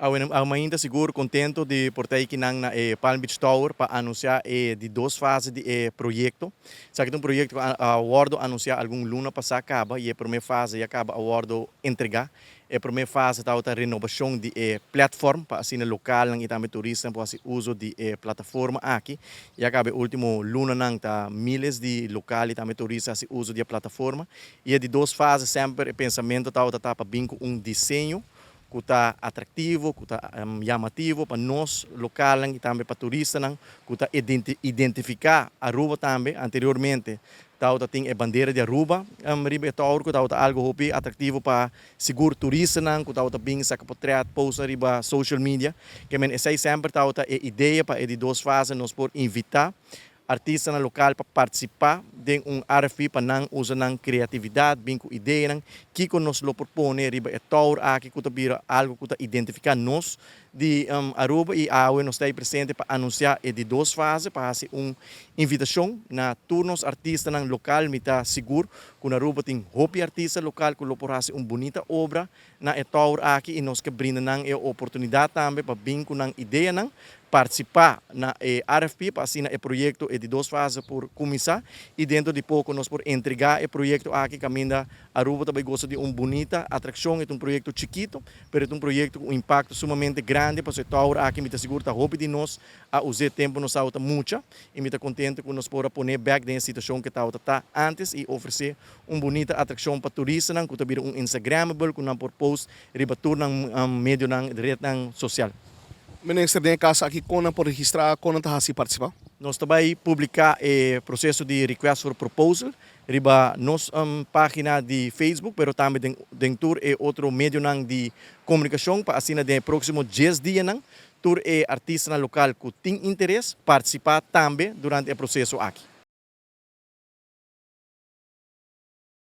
Awe mainta sigur contento di por ta akinan na e Palm Beach Tower pa anuncia e di dos fase di e proyecto. Esaki ta un proyecto cu a wordo anuncia algun luna pasa caba y e prome fase ya caba a wordo entrega. E prome fase tabata renobacion di e platform pa asina localnan y tambe turistanan por haci uzo di e plataforma aki. Ya caba e ultimo lunanan ta miles di local y tambe turista haci uzo di e plataforma. Y e di dos fase semper e pensamento tabata ta pa bin cu un diseño ku ta atraktivo, ku ta yamativo pa nos lokalnan i tambe pa turistanan, ku ta identifiká Aruba tambe. Anteriormente tabata tin e bandera di Aruba riba e tower ku tabata algu hopi atraktivo pa sigur turistanan ku tabata bin saka potrèt, post nan riba social media. Ke men esei semper tabata e idea pa e di dos fase nos por invitá artistanan lokal pa partisipá den un RFP pa nan usa nan kreatividat, bin ku ideanan, kiko nos lo por pone riba e tower aki ku ta bira algu ku ta identifiká nos di Aruba i awe nos ta ei presente pa anunsiá e di dos fase pa hasi un invitashon na tur nos artistanan lokal. Mi ta sigur ku na Aruba tin hopi artista lokal ku lo por hasi un bunita obra na e tower aki i nos ke brinda nan e oportunidat tambe pa bin ku nan ideanan Partisipá na e RFP pa asina e proyekto e di dos fase por kuminsá i dentro di poko nos por entregá e proyekto aki kaminda Aruba ta bai gosa di un bunita atrakshon. E ta un proyekto chikito pero e ta un proyekto ku un impakto sumamente grandi pasobra e tower aki mi ta sigur ta hopi di nos a us'é tempu nos tabata mucha i mi ta kontento ku nos por a pon'é bèk den e situashon ku e tabata ta antes i ofresé un bunita atrakshon pa turistanan ku ta bira un instagramable ku nan por post riba tur nan medionan retnan sosial. Minister, den e caso aki con nan por registra, con nan ta haci participa? Nos ta bay publica e proceso di request for proposal riba nos pagina di Facebook pero tambe den den tur e otro medionan di comunicacion pa asina den e proximo dies dianan tur e artistanan local cu tin interes participa tambe durante e proceso aki.